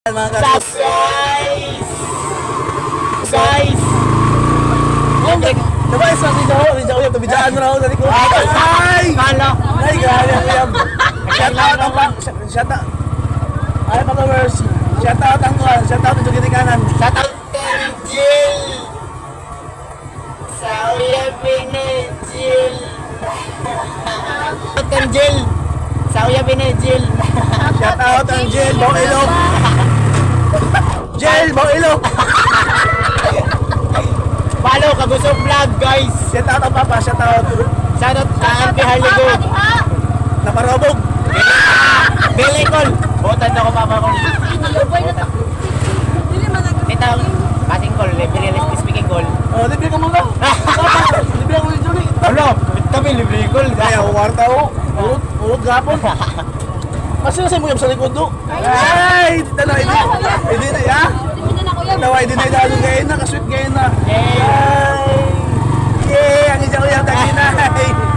Mga ka- Size! Size! Diba isa si Jaho, si Jaho yung tabidaan mo na ako sa likod. Ay! Kala! Ay, grabe ang uyab. Shout out ang pa, shout out. Ay, followers. Shout out ang kuan, shout out ang ginikanan. Shout out kay Jill! Sa Uyab ni Jill! Shout out kay Jill! Sa Uyab ni Jill! Shout out ang Jill, Bong Ilog. Jill, Bong Ilog. Follow Kagusong Vlog, guys! Shout out ang papa, shout out. Shout out sa Auntie Harley Go! Naparobog. Bell icon! Botan ako, papa ko. Tita, passing call, libre speaking call. Oh, libre ka muna. Papa, libre ako ni Julie. Ano? Kami libre call. Kaya ako kwarta oh. Urot, urot gapon. Kasi nasa mo sa likod do. Ay, tanaw, hindi. Hindi na, ya. Tanaw, hindi na dalo gayon na, kasweet gayon na. Ay! Yay! Ang isa ko yung taginay!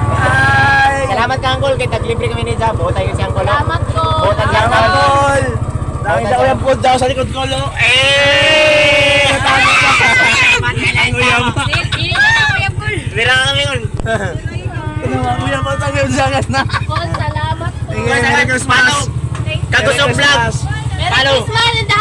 Ay! Salamat ka, Uncle. Kay taglibre kami ni Jab. Botan yun si Uncle. Salamat ko. Botan si Salamat, Uncle. Kol! Ang isa ko yung po daw sa likod ko, lo. Eh! Ang uyab. Bira kami, Uncle. Ang uyab ang tagay sa akin na. Salamat po. Merry Christmas! Kagusong Merry Vlog. Christmas. Merry Follow. Christmas in the